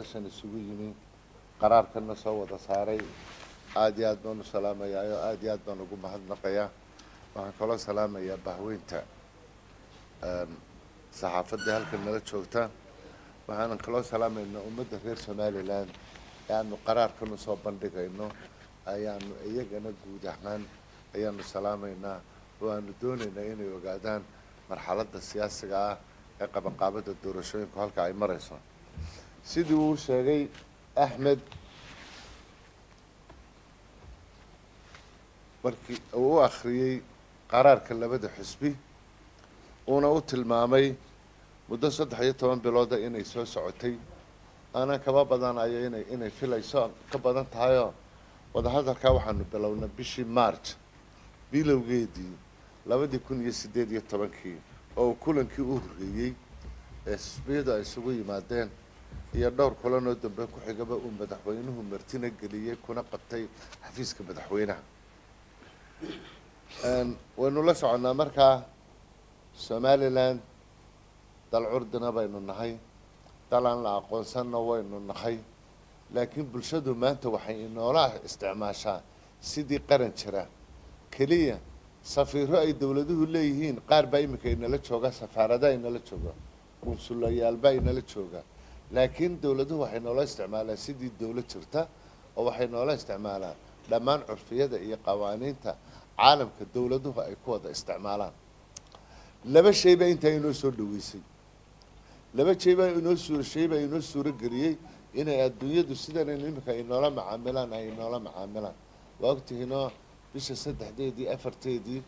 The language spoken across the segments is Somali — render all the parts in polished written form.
Madashan isugu yimi, qaraarkanna soo wada saaray, aada iyo aad baan u salaamayaa oo aada iyo aad baan ugu mahadnaqayaa. Waxaan kaloo salaamayaa bahweynta saxaafadda halkan nala joogta. Waxaanan kaloo salaamaynaa ummadda reer Somaliland ee aanu qaraarkan usoo bandhigayno. Ayaanu iyagana guud ahaan ayaanu salaamaynaa oo aanu doonaynaa inay ogaadaan marxaladda siyaasiga ah ee qabanqaabada doorashooyinku halka ay marayso. Sidii uu sheegay Axmed markii uu u akhriyey qaraarka labada xusbi, uuna u tilmaamay muddo 13 bilooda inay soo socotay, aanan kaba badanayo inay filayso ka badan tahayoo. Wadahadalkaa waxaanu bilownay bishii March bilowgeedii 2018-kii, oo kulankii u horreeyey ee xisbiyadu ay isugu yimaadeen iyo dhowr kulanoo dambe ku xigaba uu madaxweynuhu martina geliyey kuna qabtay xafiiska madaxweynaha. Waynu la soconnaa markaa, Somaliland dal curdina baynu nahay, dal aan la aqoonsanna waynu nahay, laakiin bulshadu maanta waxay inoola isticmaashaa sidii qaran jira. Keliya safiiro ay dowladuhu leeyihiin qaar baa iminka inala jooga, safaaradaha inala jooga, qunsulayaalbaa inala jooga, laakiin dowladuhu waxay noola isticmaalaan sidii dowlad jirta, oo waxay noola isticmaalaan dhammaan curfiyada iyo qawaaniinta caalamka dowladuhu ay ku wada isticmaalaan. Laba shay baa intaa inoo soo dhaweysay, laba shay baa inoo suur shay baa inoo suuro geliyey inay adduunyadu sidan iminka inoola macaamilaan ay inoola macaamilaan. Waa ogtihiinoo bisha 3-deedii, 4-teedii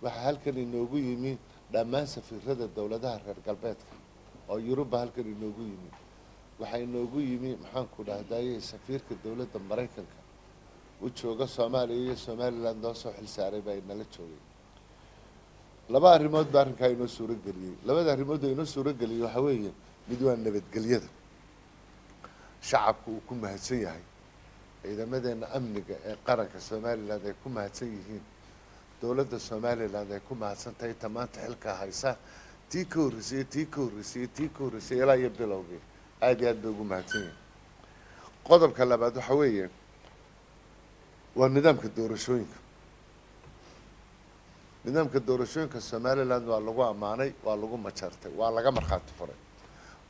waxaa halkan inoogu yimi dhammaan safiirada dowladaha reer galbeedka oo Yurubba halkan inoogu yimi. Waxaa inoogu yimi, maxaanku dhahdaye, safiirka dowladda Maraykanka u jooga Soomaaliya iyo Somaliland noo soo xil saaray baa inala joogay. Laba arrimood baa arrinkaa inoo suuro geliyey. Labada arrimood oo inoo suuro geliyey waxaa weeye: mid waa nabadgelyada shacabku uu ku mahadsan yahay, ciidamadeena amniga ee qaranka Somaliland ay ku mahadsan yihiin, dowladda Somaliland ay ku mahadsan tahay, ta maanta xilka haysa, tii ka horreysay, tii ka horreysay, tii ka horreysay, ilaa iyo bilowgii, aada iyo aad bay ugu mahadsan yihiin. Qodobka labaad waxa weeye waa nidaamka doorashooyinka. Nidaamka doorashooyinka Somaliland waa lagu ammaanay, waa lagu majartay, waa laga markhaati furay.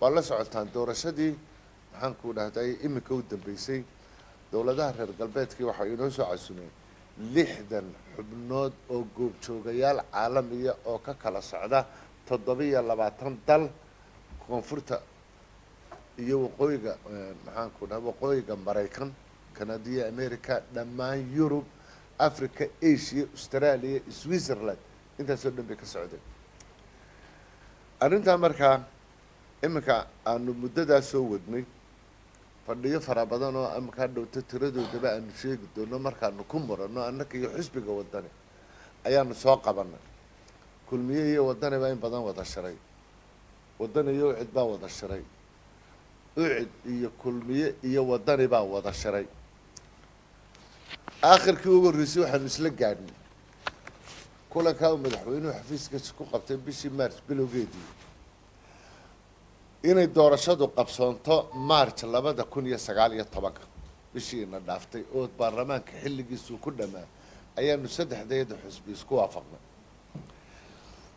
Waa la socotaan doorashadii, maxaan ku dhahday, iminka u dambeysay, dowladaha reer galbeedkii waxay inoo soo casumeen 60 xubnood oo goobjoogayaal caalamiya oo ka kala socda 27 dal, koonfurta iyo waqooyiga, maxaan ku dhaha, waqooyiga Maraykan, Kanadiya, America, dhammaan Yurub, Africa, Asia, Australia, Switzerland, intaasoo dhan bay ka socdeen arrintaa. Markaa iminka aanu muddadaa soo wadnay fadhiyo fara badan oo iminkaa dhowto tiradoodaba aanu sheegi doono markaanu ku muranno annaka iyo xisbiga Wadani ayaanu soo qabanay. Kulmiye iyo Wadani baa in badan wada shiray, Wadani iyo Ucid baa wada shiray, Ucid iyo Kulmiye iyo Wadani baa wada shiray. Aakhirkii ugu horreysay waxaanu isla gaadhnay kulankaa uu madaxweynuhu xafiiskiisa ku qabtay bishii March bilowgeedii inay doorashadu qabsoonto March 2019-ka, bishii ina dhaaftay oo baarlamaanka xilligiisuu ku dhammaa. Ayaanu saddexdeeda xusbi isku waafaqnay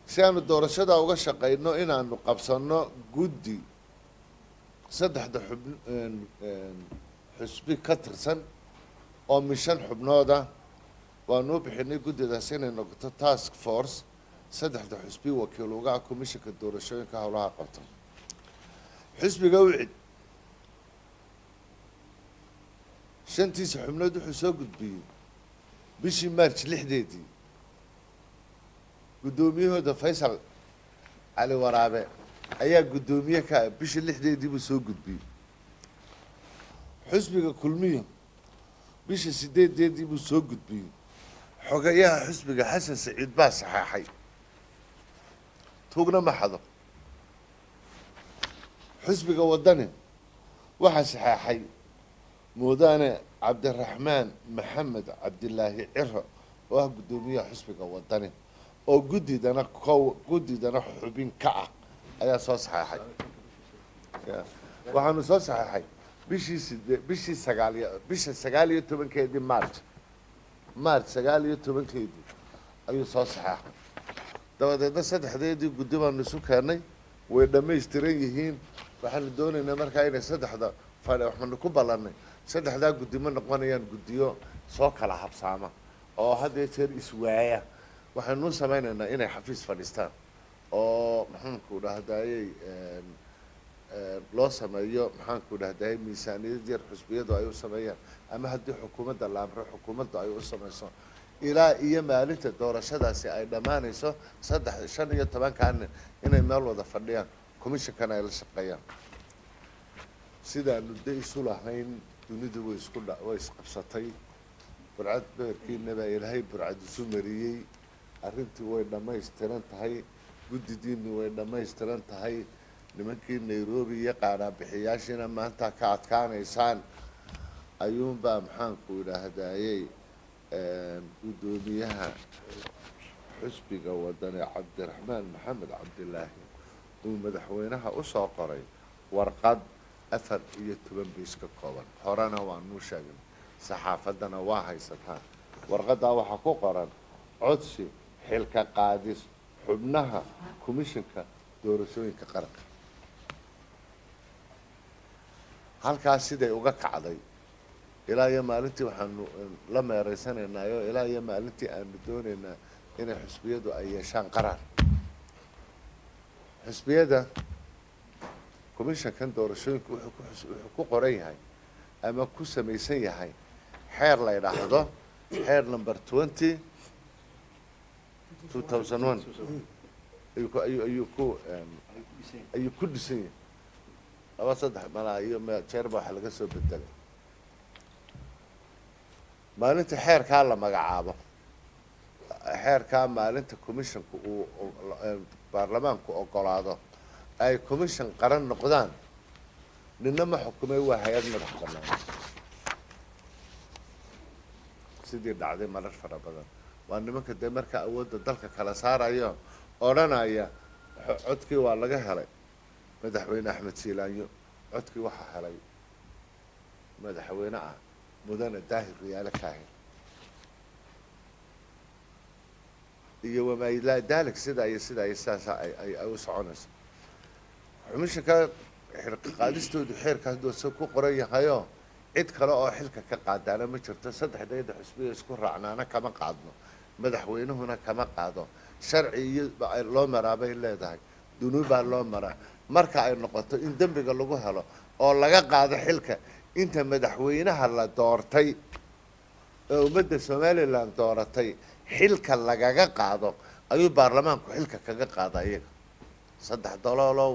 si aanu doorashada uga shaqayno inaanu qabsanno guddi saddexda xusbi ka tirsan oo min shan xubnooda. Waanuu bixinay guddidaas inay noqoto task force saddexda xusbi wakiil uga ah komishanka doorashooyinka howlaha qabta. Xusbiga Ucid shantiisa xubnood wuxuu soo gudbiyey bishii March 6-deedii. Guddoomiyahooda Faysal Cali Waraabe ayaa guddoomiye ka ah, bishii 6-deedii buu soo gudbiyey. Xusbiga Kulmiyo bisha 8-deedii buu soo gudbiyey. Xogayaha xusbiga Xasan Saciid baa saxeexay, tuugna ma xado. Xusbiga Wadani waxaa saxeexay mudane Cabdiraxmaan Maxamed Cabdilaahi Ciro oo ah guddoomiyaha xusbiga Wadani oo guddidana xubin ka ah ayaa soo saxeexay. Waxaanu soo saxeexay bishii side, bishii sagaaliyo, bisha 19-keedii March, March 19-keedii ayuu soo saxeexay. Dabadeedna saddexdeedii guddi baanu isu keennay, way dhammaystiran yihiin. Waxaanu doonaynaa markaa inay saddexda fadhi, waxaanu ku ballannay saddexdaa guddi ma noqonayaan guddiyo soo kala habsaama oo had iyo jeer iswaaya. Waxaanu samaynaynaa inay xafiis fadhiistaan oo, maxaanku dhahdayey, loo sameeyo, maxaanku dhahday, miisaaniyad yar xusbiyadu ay u sameeyaan, ama haddii xukuumadda la amro xukuumaddu ay u samayso, ilaa iyo maalinta doorashadaasi ay dhammaanayso, saddex 15-kaa nin inay meel wada fadhiyaan, commissionkana ay la shaqeeyaan. Sidaanu de isu lahayn, dunidu way isku dha, way isqabsatay. Burcad beerkiina baa Ilaahay burcad isu mariyey. Arrintii way dhammaystiran tahay, guddidiinni way dhammaystiran tahay. Nimankii Nairobi iyo qaadhaabixiyaashiina maanta ka adkaanaysaan ayuunbaa, maxaanku idhaahdayey, guddoomiyaha xusbiga Wadani Cabdiraxmaan Maxamed Cabdilaahi uu madaxweynaha usoo qoray warqad 14 page ka kooban. Horena waa nuu sheegnay, saxaafaddana waa haysataan. Warqaddaa waxaa ku qoran codsi xilka qaadis xubnaha Komishanka Doorashooyinka Qaranka. Halkaas siday uga kacday ilaa iyo maalintii waxaanu la meereysanaynaayoo ilaa iyo maalintii aanu doonaynaa inay xusbiyadu ay yeeshaan qaraar. Xusbiyada commissionkan doorashooyinku wuxuu ku qoran yahay ama ku samaysan yahay xeer la yidhaahdo xeer number 20, 2001 ayuu ku dhisan yahay. Laba saddex malaa iyo jeerba waxa laga soo bedelay. Maalinta xeerkaa la magacaabo, xeerkaa maalinta commissionku uu baarlamaanku ogolaado ay commission qaran noqdaan, nina ma xukumay, waa hay-ad madax bannaan. Sidii dhacday marar fara badan, waa nimanka dee marka awoodda dalka kala saarayo odhanaya codkii waa laga helay madaxweyne Axmed Siilaanyo, codkii waxaa helay madaxweyne ah mudane Daahir Riyaale Kaahin iyo wamaa ilaa daalik. Sidaa iyo sidaa iyo sidaasa ay u soconayso. Xumishanka xilka qaadistoodu xeerkaas doose ku qoran yahayoo cid kale oo xilka ka qaadaana ma jirto. Saddexdeeda xusbiya isku raacnaana kama qaadno, madaxweynuhuna kama qaado. Sharci iyo loo maraa bay leedahay, dunuubbaa loo maraa. Marka ay noqoto in dembiga lagu helo oo laga qaado xilka, inta madaxweynaha la doortay ee ummadda Somaliland dooratay xilka lagaga qaado ayuu baarlamaanku xilka kaga qaada iyaga. Saddex daloolow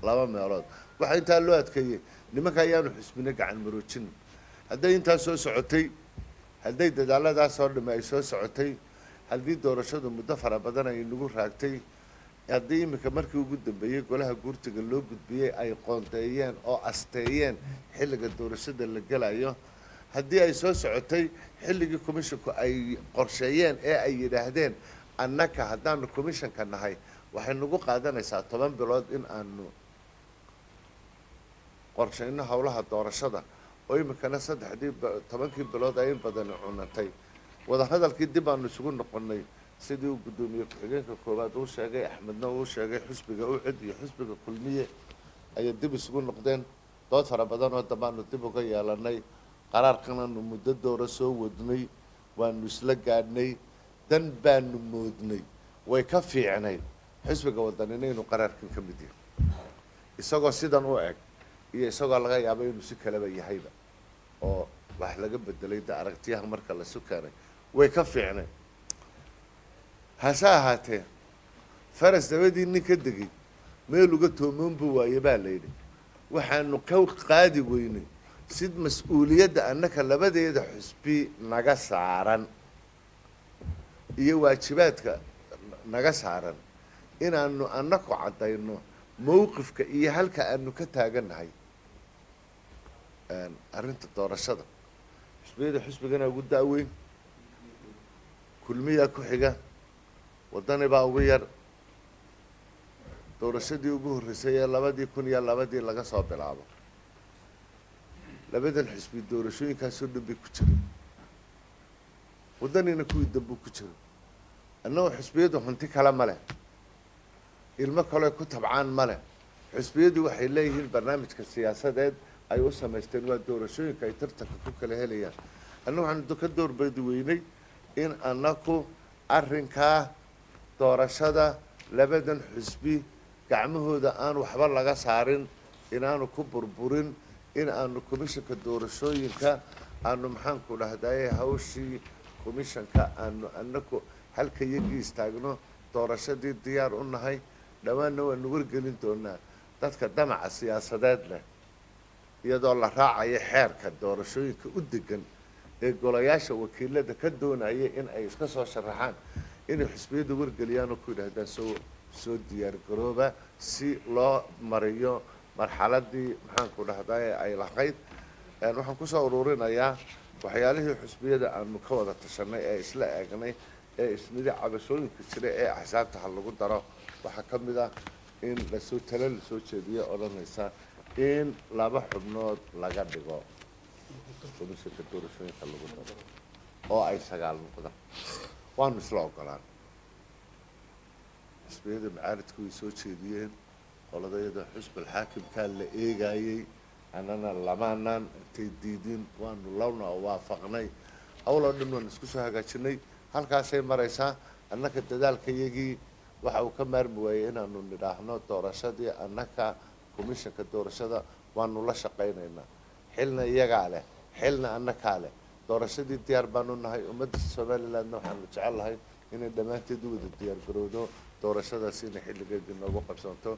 laba meelood waxaa intaa loo adkeeyey nimanka ayaanu xusbino gacan maroojin. Hadday intaa soo socotay, hadday dadaaladaas oo dhami ay soo socotay, haddii doorashadu muddo fara badan ay nagu raagtay, haddii iminka markii ugu dambeeyey golaha guurtiga loo gudbiyey ay qoondeeyeen oo asteeyeen xilliga doorashada la gelayo, haddii ay soo socotay xilligii commissionku ay qorsheeyeen ee ay yidhaahdeen annaka haddaanu commissionka nahay waxay nagu qaadanaysaa 10 bilood in aanu qorshayno howlaha doorashada, oo iminkana saddexdii 10-kii bilood ay in badani cunatay, wadahadalkii dib aanu isugu noqonnay. Sidii uu guddoomiye ku-xigeenka koowaad uu sheegay, Axmedna uu sheegay, xusbiga UCID iyo xusbiga Kulmiye ayay dib isugu noqdeen. Dood fara badan oo dambaanu dib uga yeelanay. Qaraarkanaanu muddo doora soo wadnay, waanu isla gaadhnay, dan baanu moodnay. Way ka fiicnayd xisbiga Wadanina inuu qaraarkan ka mid yahay, isagoo sidan u eg iyo isagoo laga yaabo inuu si kaleba yahayba oo wax laga bedelay da aragtiyaha marka lasu keenay, way ka fiicnayd. Hase ahaatee, faras dabadii nin ka degay meel uga toomoon buu waaye baa la yidhi. Waxaanu ka qaadi weynay sid mas-uuliyadda annaka labadeeda xusbi naga saaran iyo waajibaadka naga saaran inaanu annaku caddayno mowqifka iyo halka aanu ka taagannahay arrinta doorashada. Xusbiyada xusbigana ugu da-weyn Kulmiyaa ku xiga, Wadani baa ugu yar. Doorashadii ugu horreysay ee 2002-dii laga soo bilaabo, labadan xisbi doorashooyinkaasoo dhan bay ku jiray. Waddanina kuwii dambuu ku jiro. Annagoo xisbiyadu hanti kale ma leh, ilmo kale ku tabcaan ma leh. Xisbiyadu waxay leeyihiin barnaamijka siyaasadeed ay u samaysteen, waa doorashooyinka ay tartanka ku kala helayaan. Annagu waxaanu ka doorbidi weynay in annaku arrinkaa doorashada labadan xisbi gacmahooda aan waxba laga saarin, inaanu ku burburin, in aanu komishanka doorashooyinka aanu, maxaanku dhahdaye, hawshii komishanka aanu anaku halka yagii istaagno. Doorashadii diyaar u nahay, dhowaanna waanu wargelin doonaa dadka damaca siyaasadeed leh, iyadoo la raacayo xeerka doorashooyinka u degan ee golayaasha wakiilada ka doonaya in ay iska soo sharaxaan, inay xisbiyadu wargeliyaan oo ku yidhahdaan soo diyaar garooba, si loo mariyo marxaladii, maxaanku dhahdaye, ay lahayd. Waxaan kusoo ururinayaa waxyaalihii xisbiyada aanu ka wada tashanay ee isla eegnay ee isnidi cabashooyinka jira ee axsaabta ha lagu daro. Waxaa ka mid ah in lasoo talo lasoo jeediyo odhanaysa in laba xubnood laga dhigo komishanka doorashooyinka lagu daro oo ay 9 noqdaan. Waanu isla ogolaan. Xisbiyada macaaridku way soo jeediyeen, qoladayada xisbul xaakimkaa la eegaayey, annana lamaanaan intay diidin, waanu lawna waafaqnay. Hawl oo dhan waanu isku soo hagaajinay, halkaasay maraysaa. Annaka dadaalkayagii waxa uu ka maarmi waayey inaanu nidhaahno doorashadii annaka komishanka doorashada waanu la shaqaynaynaa, xilna iyagaa leh, xilna annakaa leh. Doorashadii diyaar baanu nahay. Ummadda Somalilandna waxaanu jecel lahay inay dhammaanteed u wada diyaar garowdo doorashadaasi, inay xilligeedii noogu qabsanto.